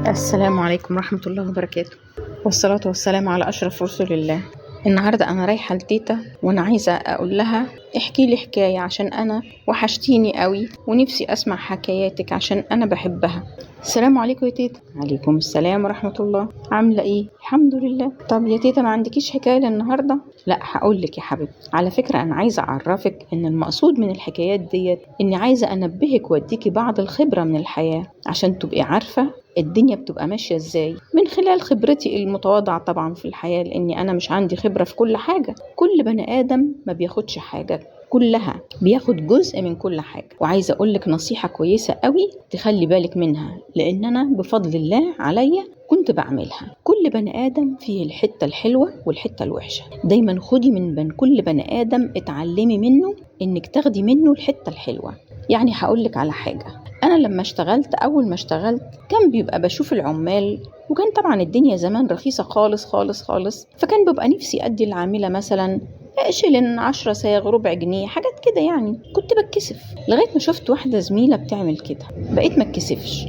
السلام عليكم ورحمة الله وبركاته، والصلاة والسلام على أشرف رسول الله. النهاردة أنا رايحة لتيتا وأنا عايزة أقول لها احكي لي حكاية عشان أنا وحشتيني قوي ونفسي أسمع حكاياتك عشان أنا بحبها. السلام عليكم يا تيتا. عليكم السلام ورحمة الله. عاملة إيه؟ الحمد لله. طب يا تيتا ما عندكيش حكاية للنهاردة؟ لا هقول لك يا حبيبتي. على فكرة أنا عايزة أعرفك إن المقصود من الحكايات ديت إني عايزة أنبهك وأديكي بعض الخبرة من الحياة عشان تبقي عارفة الدنيا بتبقى ماشية ازاي من خلال خبرتي المتواضعة طبعا في الحياة، لاني انا مش عندي خبرة في كل حاجة. كل بني ادم ما بياخدش حاجة كلها، بياخد جزء من كل حاجة. وعايزة اقولك نصيحة كويسة قوي تخلي بالك منها، لان انا بفضل الله عليا كنت بعملها. كل بني آدم فيه الحتة الحلوة والحتة الوحشة. دايما خدي من كل بني آدم، اتعلمي منه انك تاخدي منه الحتة الحلوة. يعني هقولك على حاجة، أنا لما اشتغلت، أول ما اشتغلت كان بيبقى بشوف العمال، وكان طبعا الدنيا زمان رخيصة خالص خالص خالص، فكان بيبقى نفسي أدي العاملة مثلا شيلن 10 صاغ، ربع جنيه، حاجات كده يعني. كنت بتكسف لغاية ما شفت واحدة زميلة بتعمل كده، بقيت ما اتكسفش،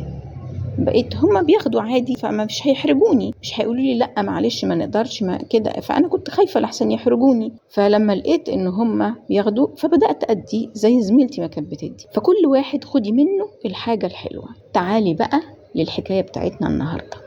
بقيت هما بياخدوا عادي، فما مش هيحرجوني، مش هيقولوا لي لا معلش ما نقدرش ما كده. فانا كنت خايفة لحسن يحرجوني، فلما لقيت ان هما بياخدوا فبدات ادي زي زميلتي ما كانت بتدي. فكل واحد خدي منه الحاجة الحلوة. تعالي بقى للحكايه بتاعتنا النهارده.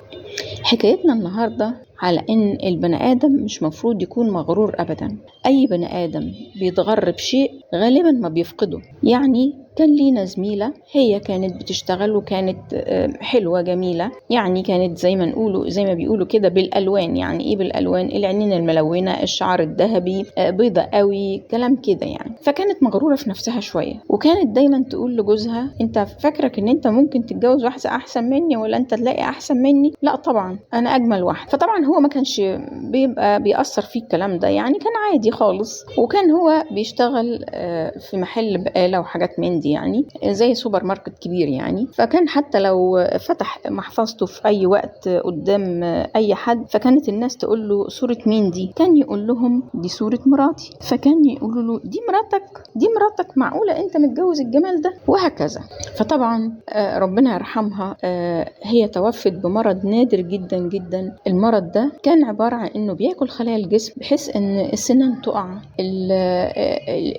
حكايتنا النهارده على ان البني ادم مش مفروض يكون مغرور ابدا. اي بني ادم بيتغر بشيء غالبا ما بيفقده. يعني كان لينا زميلة، هي كانت بتشتغل وكانت حلوة جميلة، يعني كانت زي ما نقولوا، زي ما بيقولوا كده بالألوان. يعني ايه بالألوان؟ العينين الملونة، الشعر الذهبي، بيضة قوي، كلام كده يعني. فكانت مغرورة في نفسها شوية، وكانت دايما تقول لجوزها انت فاكرك ان انت ممكن تتجوز واحدة احسن مني، ولا انت تلاقي احسن مني؟ لا طبعا انا اجمل واحدة. فطبعا هو ما كانش بيبقى بيأثر فيه الكلام ده، يعني كان عادي خالص. وكان هو بيشتغل في محل بقالة وحاجات من دي، يعني زي سوبر ماركت كبير يعني. فكان حتى لو فتح محفظته في اي وقت قدام اي حد، فكانت الناس تقول له صورة مين دي؟ كان يقول لهم دي صورة مراتي. فكان يقولوا له دي مراتك؟ دي مراتك؟ معقولة انت متجوز الجمال ده؟ وهكذا. فطبعا ربنا يرحمها، هي توفت بمرض نادر جدا جدا. المرض ده كان عبارة عن انه بياكل خلايا الجسم بحيث ان السنان تقع،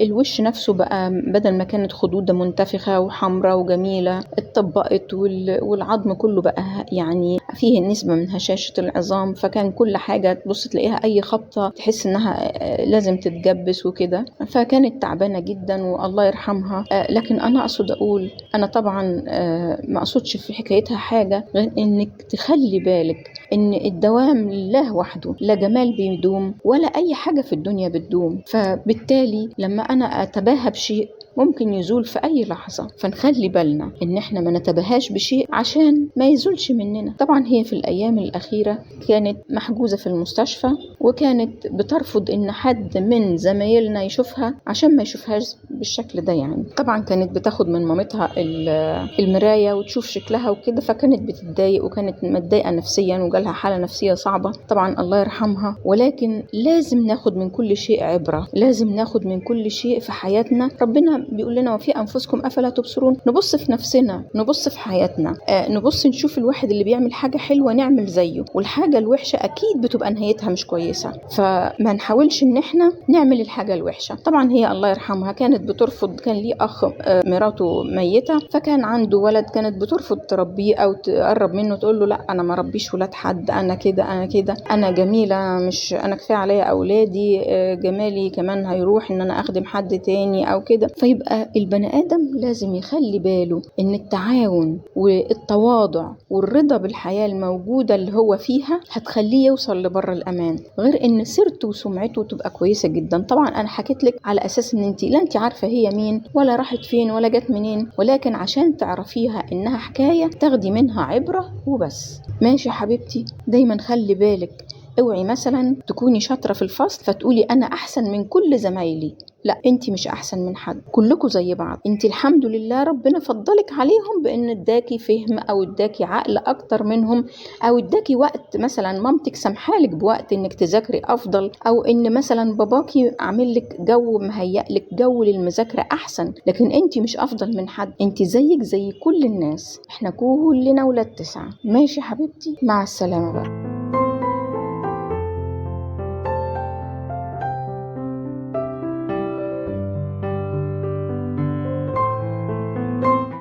الوش نفسه بقى بدل ما كانت خدود منتفخة وحمراء وجميلة اتطبقت، والعظم كله بقى يعني فيه نسبة من هشاشة العظام. فكان كل حاجة تبص تلاقيها أي خبطة تحس إنها لازم تتجبس وكده. فكانت تعبانة جدا والله يرحمها. لكن أنا أقصد أقول، أنا طبعا ما أقصدش في حكايتها حاجة غير إنك تخلي بالك إن الدوام لله وحده، لا جمال بيدوم ولا أي حاجة في الدنيا بتدوم. فبالتالي لما أنا أتباهى بشيء ممكن يزول في أي لحظة، فنخلي بالنا إن إحنا ما نتباهاش بشيء عشان ما يزولش مننا. طبعا هي في الأيام الأخيرة كانت محجوزة في المستشفى، وكانت بترفض إن حد من زمايلنا يشوفها عشان ما يشوفهاش بالشكل ده يعني. طبعا كانت بتاخد من مامتها المراية وتشوف شكلها وكده، فكانت بتتضايق وكانت متضايقة نفسيا وجالها حالة نفسية صعبة طبعا الله يرحمها. ولكن لازم ناخد من كل شيء عبرة، لازم ناخد من كل شيء في حياتنا. ربنا بيقول لنا وفي أنفسكم أفلا تبصرون. نبص في نفسنا، نبص في حياتنا، نبص نشوف الواحد اللي بيعمل حاجة حلوة نعمل زيه، والحاجة الوحشة أكيد بتبقى نهايتها مش كويسة، فما نحاولش إن إحنا نعمل الحاجة الوحشة. طبعا هي الله يرحمها كانت بترفض، كان ليه أخ مراته ميتة، فكان عنده ولد، كانت بترفض تربيه أو تقرب منه، تقول له لا أنا ما ربيش ولاد حد، أنا كده أنا كده، أنا جميلة، مش أنا كفاية عليا أولادي، جمالي كمان هيروح إن أنا أخدم حد تاني أو كده. فيبقى البني آدم لازم يخلي باله إن التعاون والتواضع والرضا بالحياة الموجودة اللي هو فيها هتخليه يوصل لبر الأمان، غير إن سيرته وسمعته تبقى كويسة جدا. طبعا أنا حكيت لك على أساس إن أنت لا أنت عارفة هي مين ولا راحت فين ولا جت منين، ولكن عشان تعرفيها إنها حكاية تاخدي منها عبرة وبس. ماشي يا حبيبتي، دايما خلي بالك اوعي مثلا تكوني شاطرة في الفصل فتقولي انا احسن من كل زمايلي، لا انت مش احسن من حد، كلكم زي بعض. انت الحمد لله ربنا فضلك عليهم بان اداكي فهم او اداكي عقل اكتر منهم، او اداكي وقت، مثلا مامتك سامحالك بوقت انك تذاكري افضل، او ان مثلا باباكي عامل لك جو، مهيأ لك جو للمذاكره احسن، لكن انت مش افضل من حد، انت زيك زي كل الناس، احنا كلنا ولاد 9. ماشي حبيبتي، مع السلامة بقى.